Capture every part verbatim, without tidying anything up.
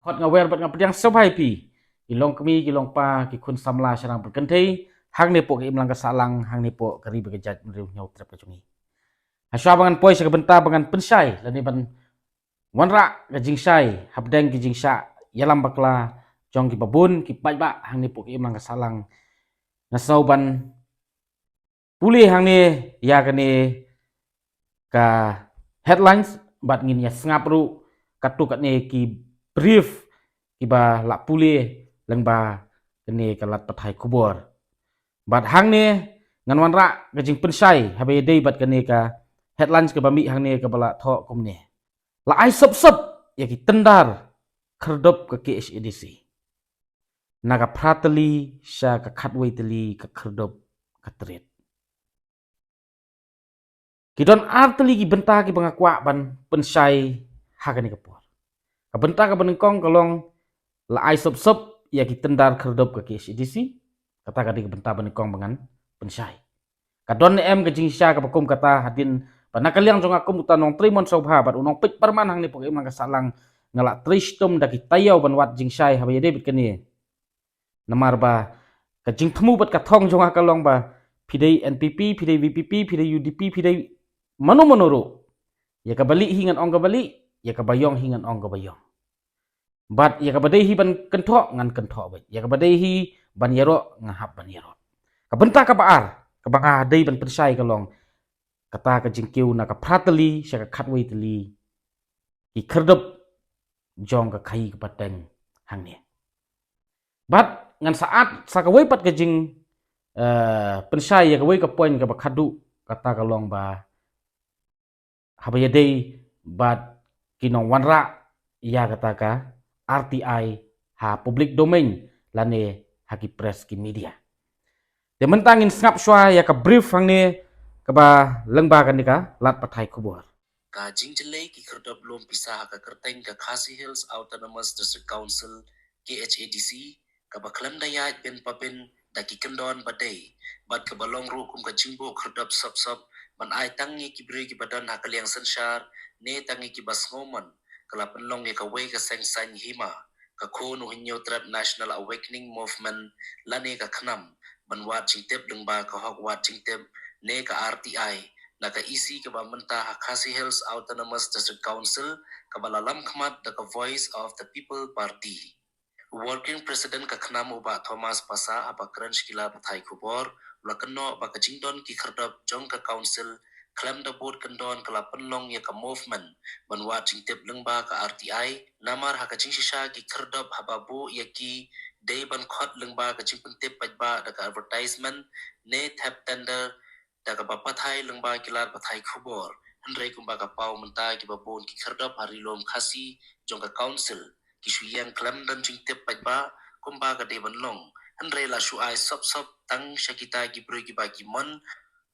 Khot nga wer bad nga pdiang sngewbha ïa phi, ki long kmie, ki long kpa, ki khun samla sharang pyrkynthei hangne poh ka imlang ka sahlang, hangne poh ka ri bad ka jaitbynriew hynñiewtrep ka jong ngi. Hashwa ba ngan poi sha ka bynta ba ngan pynshai lane ban wanrah ka jingshai hapdeng ki jingshah ïalam bakla jong ki babun ki paidbah hangne poh ka imlang ka sahlang, nga sngew ban pule hangne ïa kane ka headlines bad ngin ïa sngap ruh katto katne ki brief kiba la pule lyngba kane ka lad pathai khubor. Bad hangne ngan wanrah ka jingpynshai haba ïadei bad kane ka headlines kaba mih hangne kaba la thoh kumne: La ai sop sop ïa ki tender khyrdop ka K H A D C. Na ka phra tylli sha ka khatwei tylli ka khyrdop ka tret. Ki don ar tylli ki bynta kiba nga kwah ban pynshai ha kane ka por. Ka bynta kaba nyngkong ka long la ai sop sop ïa ki tender khyrdop ka K H A D C. Kata ka dei ka bynta ba nyngkong ba ngan pynshai. Ka don ne em ka jingshisha kaba kum kata? Hadien ba na ka liang jong nga kum uta nongtrei mon sngewbha bad u nongpeit pyrman hangne poh ka imlang ka sahlang, nga la trei shitom da ki taïew ban wad jingshai haba ïadei bad kane. Namar ba ka jingthmu bad ka thong jong nga ka long ba phi dei N P P, phi dei V P P, phi dei U D P, phi dei mano mano ruh, ïa kaba lieh hi ngan ong kaba lieh, ïa kaba ïong hi ngan ong kaba ïong. Bad ïa kaba dei hi ban kynthoh ngan kynthoh beit, ïa kaba dei hi ban ïaroh nga hap ban ïaroh. Ka bynta kaba ar kaba nga dei ban pynshai ka long kata ka jingkiew na ka phra tylli sha ka khatwei tylli ki khyrdop jong ka khaïi ka pateng hangne. Bad ngan sa add sa kawei pat ka jing, eh, pynshai ïa kawei ka point kaba khadduh, kata ka long ba haba ïadei bad ki nongwanrah ïa kata ka R T I ha public domain lane ha ki press ki media. Te mynta ngin sngap shuwa ïa ka brief hangne kaba lyngba kane ka lad pathai khubor. Ka jingjyllei ki khyrdop lum pisa ha ka kyrteng ka Khasi Hills Autonomous District Council, K H A D C, kaba khlem da ïaid bin pabin da ki kyndon ba dei bad kaba long ruh kum ka jingbuh khyrdop sop sop ban ai tang ïa ki briew kiba don ha ka liang synshar ne tang ïa kiba sngewmon, ka la pynlong ïa kawei ka seng saiñ hima, ka Khun U Hynñiewtrep National Awakening Movement lane ka KHNAM, ban wad jingtip lyngba ka hok wad jingtip ne ka R T I na ka E C kaba mynta ha Khasi Hills Autonomous District Council, kaba la lam khmat da ka Voice of the People Party. Working President ka KHNAM u Bah Thomas Passah haba kren sha ki lad pathai khubor u la kynnoh ba ka jingdon ki khyrdop jong ka Council khlem da bud kyndon ka la pynlong ïa ka movement ban wad jingtip lyngba ka R T I, namar ha ka jingshisha ki khyrdop haba buh ïa ki dei ban khot lyngba ka jingpyntip paidbah da ka advertisement ne thep tender da kaba pathai lyngba ki lad pathai khubor. Hynrei kumba ka paw mynta kiba bun ki khyrdop ha Ri Lum Khasi jong ka Council ki shu ïeng khlem don jingtip paidbah kumba ka dei ban long. Hynrei la shu ai sop sop tang sha kita ki briew kiba ki mon.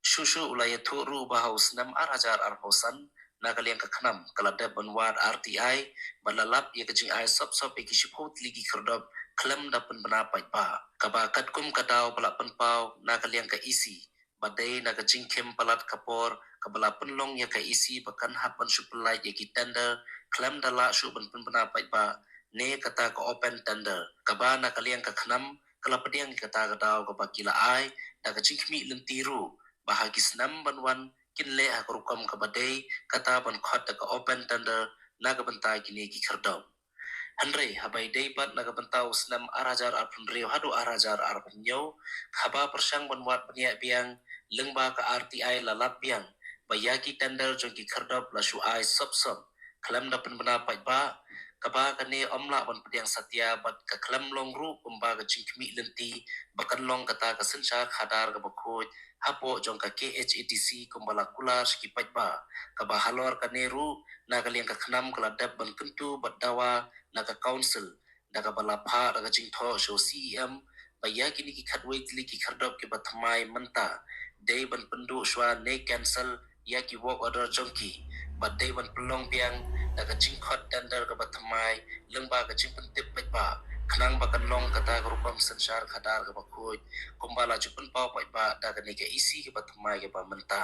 Shuh shuh u la ïathuh ruh ba ha u snem ar hajar arphew san na ka liang ka KHNAM ka la dep ban wad R T I bad la lap ïa ka jingai sop sop ïa ki shiphew tylli ki khyrdop khlem da pynbna paidbah. Kaba katkum ka daw ba la pynpaw na ka liang ka E C ba dei na ka jingkhim palat ka por kaba la pynlong ïa ka E C ba kan hap ban shu pynlait ïa ki tender khlem da lah shuh ban pynbna paidbah ne kata ka open tender, kaba na ka liang ka KHNAM ka la pdiang ïa kata ka daw kaba ki la ai da ka jingkhmih lynti ruh ba ha ki snem ban wan kin leh ha ka rukom kaba dei, kata ban khot da ka open tender na ka bynta kine ki khyrdop. Hynrei haba ïadei bad na ka bynta u snem ar hajar arphew hynriew haduh ar hajar arphew hynñiew, haba pyrshang ban wad bniah biang lyngba ka R T I la lap biang ba ïa ki tender jong ki khyrdop la shu ai sop sop khlem da pynbna paidbah, kaba kane ym lah ban pdiang satia bad ka khlem long ruh kumba ka jingkhmih lynti ba kan long kata ka synshar khadar kaba khuid hapoh jong ka K H A D C kumba la kular sha ki paidbah, kaba halor kane ruh na ka liang ka KHNAM ka la dep ban kyntu bad dawa na ka Council da kaba la phah da ka jingthoh sha u C E M ba ïa kine ki khatwei tylli ki khyrdop kiba thymmai mynta dei ban pynduh shuwa ne cancel ïa ki work order jong ki bad dei ban pynlong biang da ka jingkhot tender kaba thymmai lyngba ka jingpyntip paidbah khnang ba kan long kata ka rukom synshar khadar kaba khuid kumba la ju pynpaw paidbah da kane ka E C kaba thymmai kaba mynta.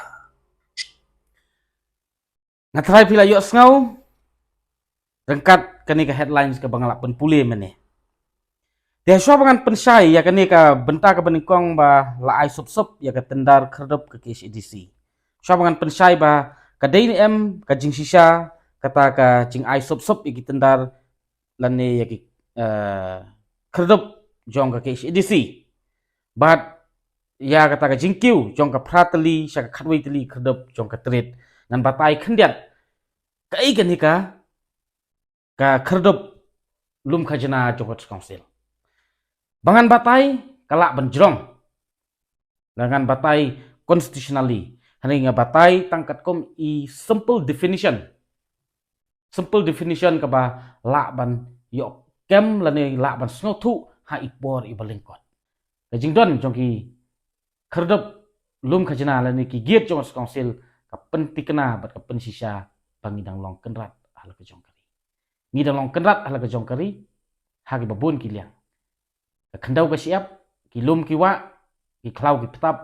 Nga tharai phi la ïohsngew Ryngkat kane ka headlines kaba nga la pynpule mynne. Te shuwa ba ngan pynshai ïa kane ka bynta kaba nyngkong ba la ai sop sop ïa ka tender khyrdop ka K H A D C. Shuwa ba ngan pynshai ba ka dei ne em ka jingshisha kata ka jingai sop sop ïa ki tender lane ïa ki, eh, khyrdop jong ka K H A D C. Bad ïa kata ka jingkiew jong ka phra tylli sha ka khatwei tylli khyrdop jong ka trade. Ngan batai khyndiat kaei kane ka, ka khyrdop lum khajna jong ka District Council. Ba ngan batai ka lah ban jrong. Ba ngan batai constitutionally. Hynrei nga batai tang katkum i simple definition. Simple definition kaba lah ban ïoh kem lane lah ban sngewthuh ha i por iba lyngkot. Ka jingdon jong ki khyrdop lum khajna lane ki gate jong ka District Council ka pynthikna bad ka pynshisha ba ngi dang long kynrad ha la ka jong ka ri. Ngi dang long kynrad ha la ka jong ka ri ha kiba bun ki liang. Ka khyndew ka shyiap, ki lum ki wah, ki khlaw ki btap,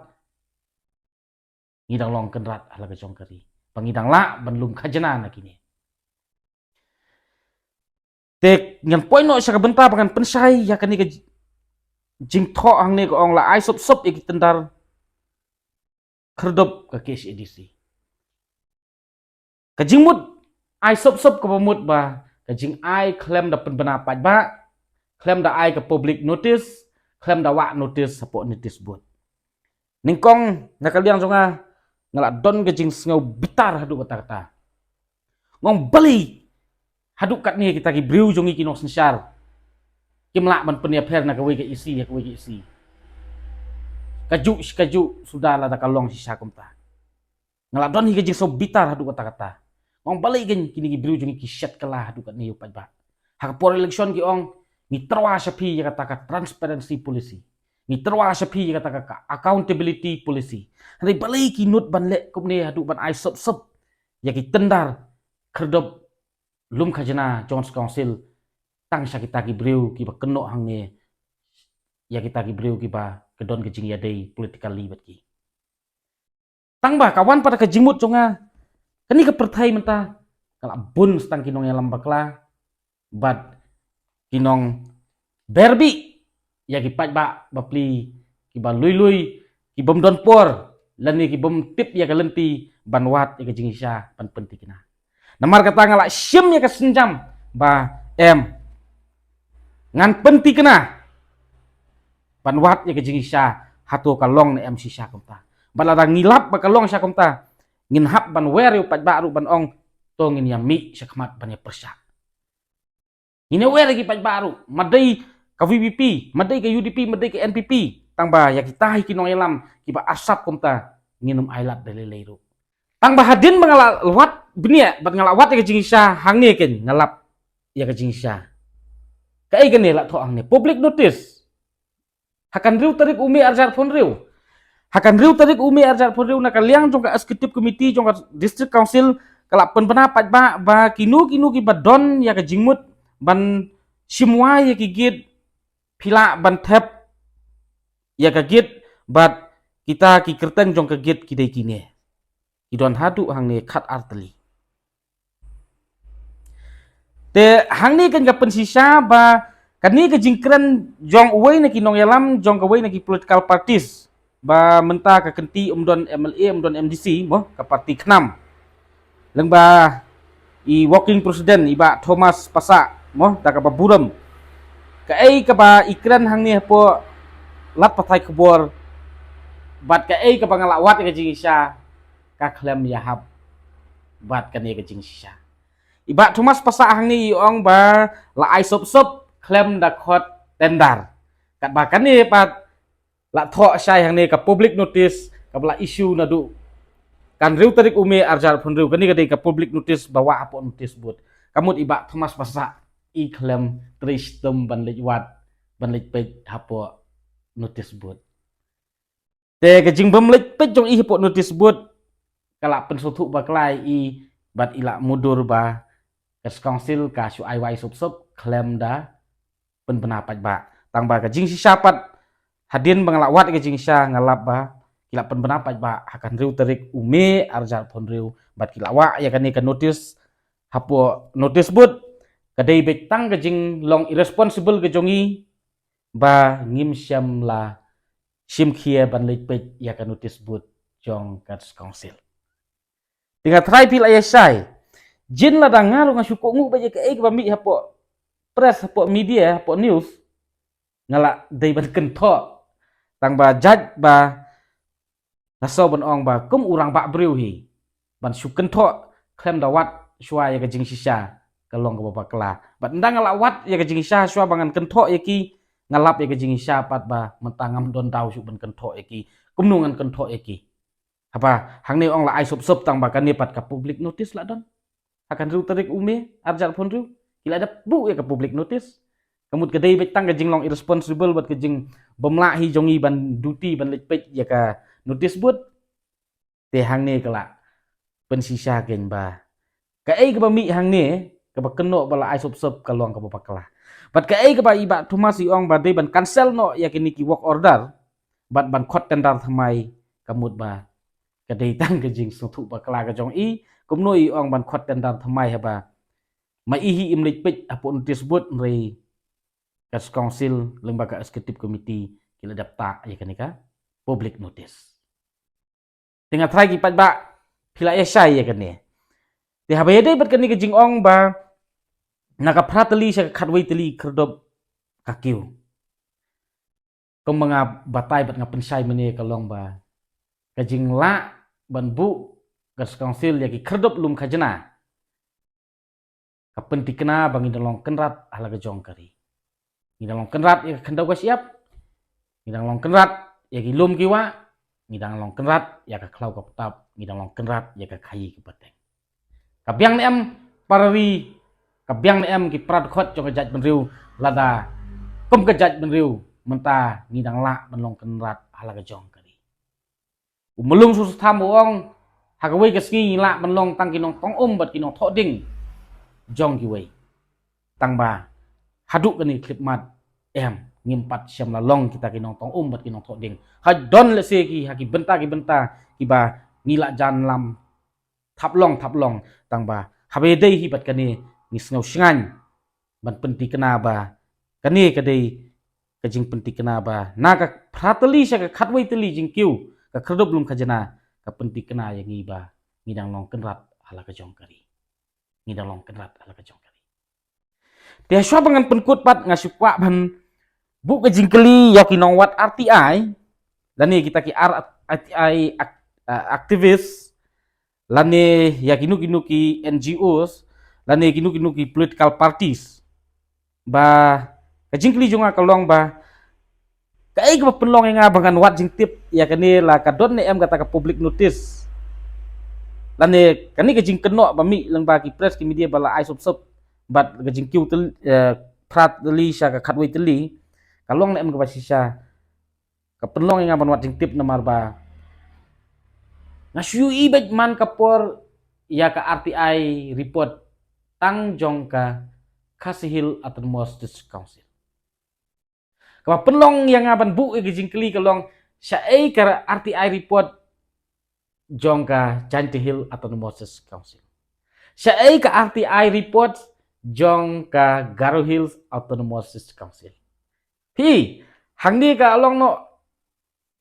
ngi dang long kynrad ha la ka jong ka ri. Ba ngi dang lah ban lum khajna na kine. Te ngan poi noh sha ka bynta ba ngan pynshai ïa kane ka jingthoh hangne ka ong la ai sop sop ïa ki tender khyrdop ka K H A D C. Ka jingmut ai sop sop kaba mut ba ka jingai khlem da pynbna paidbah, khlem da ai ka public notice, khlem da wah notice hapoh notice board. Nyngkong na ka liang jong nga, nga la don ka jingsngew bitar haduh katta katta. Nga ong balei haduh katne kita ki briew jong ngi ki nongsynshar kim lah ban pynïapher na kawei ka E C ïa kawei ka E C. Kajuh shi kajuh suda lada ka long shisha kumta. Nga la don hi ka jingsngew bitar haduh katta katta. Nga ong balei kein kine ki briew jong ngi ki shet kylla haduh katne ïa u paidbah. Ha ka por election ki ong ngi tyrwa sha phi ïa kata ka transparency policy. Ngi tyrwa sha phi ïa kata ka, ka accountability policy. Hynrei balei ki nud ban leh kumne haduh ban ai sop sop ïa ki tender khyrdop lum khajna jong ka District Council tang sha kita ki briew kiba kynnoh hangne ïa kita ki briew kiba ka don ka jingïadei politically bad ki. Tang ba ka wan pat ka jingmut jong nga. Kane ka pyrthei mynta ka la bun tang ki nongïalam bakla bad ki nongber bih ïa ki paidbah bapli kiba lui lui, ki bym don por lane ki bym tip ïa ka lynti ban wad ïa ka jingshisha ban pynthikna. Namar kata nga la shim ïa ka sienjam ba em ngan pynthikna ban wad ïa ka jingshisha hato ka long ne em shisha kumta. Bad lada ngi lap ba ka long shisha kumta ngin hap ban wer ïa u paidbah ruh ban ong to ngin ïa mih shakhmat ban ïa pyrshah. Ngin ïa wer ïa ki paidbah ruh, ma dei ka V P P, ma dei ka U D P, ma dei ka N P P, tang ba ïa kita hi ki nongïalam kiba arsap kumta ngin ym ailad da lei lei ruh. Tang ba hadien ba nga la wad bniah bad nga la wad ïa ka jingshisha hangne kein nga lap ïa ka jingshisha. Kaei kane la thoh hangne public notice. Ha ka hynriew tarik u Mei arhajar arphew hynriew. Ha ka hynriew tarik u Mei arhajar arphew hynriew na ka liang jong ka executive committee jong ka District Council ka la pynbna paidbah ba kino kino kiba don ïa ka jingmut ban shim wai ïa ki gate phi lah ban thep ïa ka gate bad kita ki kyrteng jong ka gate ki dei kine. Ki don haduh hangne khat ar tylli. Te hangne kan ka pynshisha ba kane ka jingkren jong uwei na ki nongïalam jong kawei na ki political parties ba mynta ka kynti ym don M L A ym don M D C mo ka parti KHNAM. Lyngba i working president i Bah Thomas Passah mo da kaba burom. Kaei kaba i kren hangne hapoh lad pathai khubor bad kaei kaba nga la wad ïa ka jingshisha ka khlem ïahap bad kane ka jingshisha. I Bah Thomas Passah hangne i ong ba la ai sop sop khlem da khot tender. Katba kane pat la thoh shai hangne ka public notice kaba la issue naduh ka hynriew tarik u Mei arhajar arphew hynriew, kane ka dei ka public notice ba wah hapoh notice board. Ka mut i Bah Thomas Passah i khlem trei shitom ban leit wad ban leit peit hapoh notice board. Te ka jingbym leit peit jong i hapoh notice board ka la pynsngewthuh bakla ïa i bad i la mutdur ba ka District Council ka shu ai wai sop sop khlem da pynbna paidbah. Tang ba ka jingshisha pat hadien ba nga la wad ka jingshisha nga lap ba ki la pynbna paidbah ha ka hynriew tarik u Mei arhajar arphew hynriew bad ki la wah ïa kane ka notice hapoh notice board. Ka dei beit tang ka jinglong irresponsible ka jong ngi ba ngim shym la shim khia ban leit peit ïa ka notice board jong ka council. Te nga trai phi la ïa shai. Jin lada nga ruh nga shu kohnguh beit ïa kaei kaba mih hapoh press, hapoh media, hapoh news, nga la dei ban kynthoh. Tang ba jait ba nga sngew ban ong ba kum u rangbah briew hi ban shu kynthoh khlem da wad shuwa ïa ka jingshisha ka long kaba bakla. Bad ynda nga la wad ïa ka jingshisha shuwa ba ngan kynthoh ïa ki, nga lap ïa ka jingshisha pat ba mynta ngam don daw shuh ban kynthoh ïa ki. Kumno ngan kynthoh ïa ki? Haba hangne ong la ai sop sop tang ba kane pat ka public notice la don. Ha ka hynriew tarik u May, arhajar arphew hynriew, ki la dep buh ïa ka public notice. Ka mut ka dei beit tang ka jinglong irresponsible bad ka jingbymlah hi jong ngi ban duty ban leit peit ïa ka notice board. Te hangne ka la pynshisha kein ba kaei kaba mih hangne kaba kynnoh ba la ai sop sop ka long kaba bakla. Bad kaei kaba i Bah Thomas i ong ba dei ban cancel noh ïa kine ki work order bad ban khot tender thymmai, ka mut ba ka dei tang ka jingsngewthuh bakla ka jong i. Kumno i ong ban khot tender thymmai haba ma i hi im leit peit hapoh notice board, hynrei ka council lyngba ka executive committee ki la dep tah ïa kane ka public notice. Te nga trai ki paidbah, phi la ïa shai ïa kane. Te haba ïadei bad kane ka jingong ba na ka phra tylli sha ka khatwei tylli khyrdop ka kiew, kum ba nga batai bad nga pynshai mynne ka long ba ka jinglah ban buh ka council ïa ki khyrdop lum khajna ka pynthikna ba ngi dang long kynrad ha la ka jong ka ri. Ngi dang long kynrad ïa ka khyndew ka shyiap, ngi dang long kynrad ïa ki lum ki wah, ngi dang long kynrad ïa ka khlaw ka btap, ngi dang long kynrad ïa ka khaïi ka pateng. Ka biang ne em para ri, ka biang ne em ki para dkhot jong ka jaitbynriew, lada kum ka jaitbynriew mynta ngi dang lah ban long kynrad ha la ka jong ka ri. U Mlung Sostham u ong, ha kawei ka sngi ngi lah ban long tang ki nongtong um bad ki nongthoh ding jong kiwei. Tang ba haduh kane khyllipmat, em, ngim pat shym la long kita ki nongtong um bad ki nongthoh ding. Ha don lehse ki ha ki bynta ki bynta kiba ngi la jan lam thap long thap long, tang ba haba ïadei hi bad kane ngi sngew shngaiñ ban pynthikna ba kane ka dei ka jingpynthikna ba na ka phra tylli sha ka khatwei tylli jingkiew ka khyrdop lum khajna ka pynthikna ïa ngi ba ngi dang long kynrad ha la ka jong ka ri. Ngi dang long kynrad ha la ka jong ka ri. Te shuwa ba ngan pynkut pat nga shu kwah ban buh ka jingkylli ïa ki nongwad R T I lane kita ki R-, R T I ac-, uh, activist, lane ïa kino kino ki N G Os, lane kino kino ki political parties. Ba ka jingkylli jong nga ka long ba kaei kaba pynlong ïa nga ba ngan wad jingtip ïa kane, la ka don ne em kata ka public notice, lane kane ka jingkynnoh ba mih lyngba ki press ki media ba la ai sop sop bad ka jingkiew tyl-, eh, phra tylli sha ka khatwei tylli, ka long ne em kaba shisha? Ka pynlong ïa nga ban wad jingtip namar ba nga shu ïohi beit man ka por ïa ka R T I report tang jong ka Khasi Hills Autonomous District Council. Kaba pynlong ïa nga ban buh ïa ka jingkylli ka long, shaei ka R T I report jong ka Jaintia Hills Autonomous District Council? Shaei ka R T I report jong ka Garo Hills Autonomous District Council? Hi, hangne ka long noh,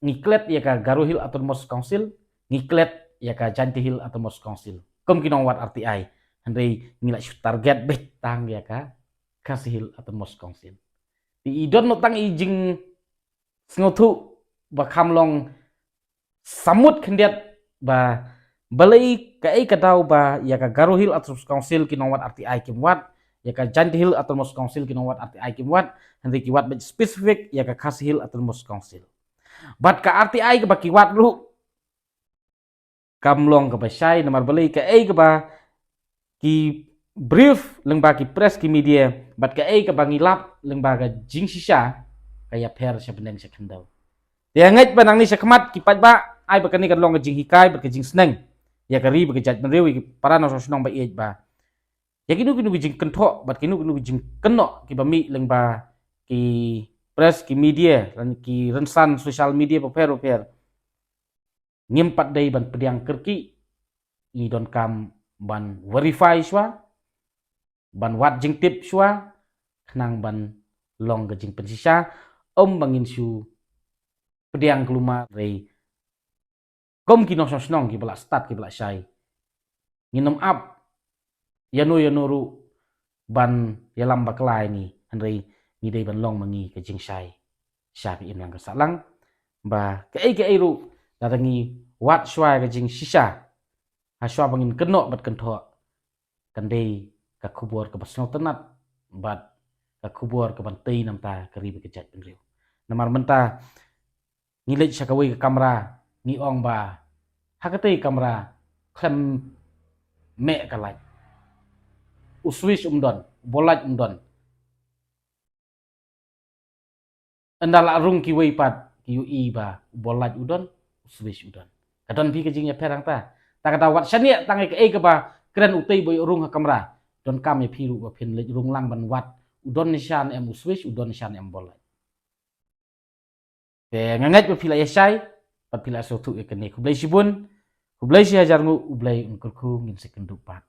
ngi klet ïa ka Garo Hills Autonomous Council, ngi klet ïa ka Jaintia Hills Autonomous Council kum ki nongwad R T I. Hynrei ngi la shu target beit tang ïa ka Khasi Hills Autonomous Council. Te i don noh tang i jingsngewthuh ba kham long samut khyndiat ba balei, kaei ka daw ba ïa ka Garo Hills Autonomous Council ki nongwad R T I kim wad, ïa ka Jaintia Hills Autonomous Council ki nongwad R T I kim wad, hynrei ki wad beit specific ïa ka Khasi Hills Autonomous Council. Bad ka R T I kaba ki wad ruh kam long kaba shai, namar balei, kaei kaba ki brief lyngba ki press ki media bad kaei kaba ngi lap lyngba ka jingshisha ka ïapher sha bneng sha khyndew. Te nga ngeit ba nangne sha khmat ki paidbah, ai ba kane kan long ka jinghikai bad ka jingsneng ïa ka ri bad ka jaitbynriew, ïa ki para nongshong shnong ba ïeit ba ïa kino kino ki jingkynthoh bad kino kino ki jingkynnoh kiba mih lyngba ki press ki media lane ki rynsan social media bapher bapher, ngim pat dei ban pdiang kyrkieh, ngi donkam ban verify shuwa. ban wad jingtip shuwa, khnang ban long ka jingpynshisha, ym ba ngin shu pdiang kulmar, hynrei kum ki nongshong shnong kiba la stad kiba la shai, ngin ym ap ïano ïano ruh ban ïalam bakla ïa ngi, hynrei ngi dei ban long ma ngi ka jingshai sha ka imlang ka sahlang, ba kaei kaei ruh lada ngi wad shuwa ka jingshisha, ha shuwa ba ngin kynnoh bad kynthoh, kan dei ka khubor kaba sngewtynnat bad ka khubor kaban tei namar ka ri bad ka jaitbynriew. Namar mynta ngi leit sha kawei ka kamra, ngi ong ba ha katei ka kamra khlem meh ka light, u switch um don, u bol light um don. Ynda la rung kiwei pat ki ïohi ba u bol light u don, u switch u don. Ka don phi ka jingïapher hangta? Ta ka daw wat shaniah tang ïa kaei kaba kren utei ba ïoh rung ha kamra, donkam ïa phi ruh ba phin leit rung lang ban wad u don ne sha ne em u switch, u don ne sha ne em u bol light. Te nga ngeit ba phi la ïa shai bad phi la sngewthuh ïa kane. Khublei shibun, khublei shihajar nguh, U Blei un kyrkhu, ngin sa ïakynduh pat.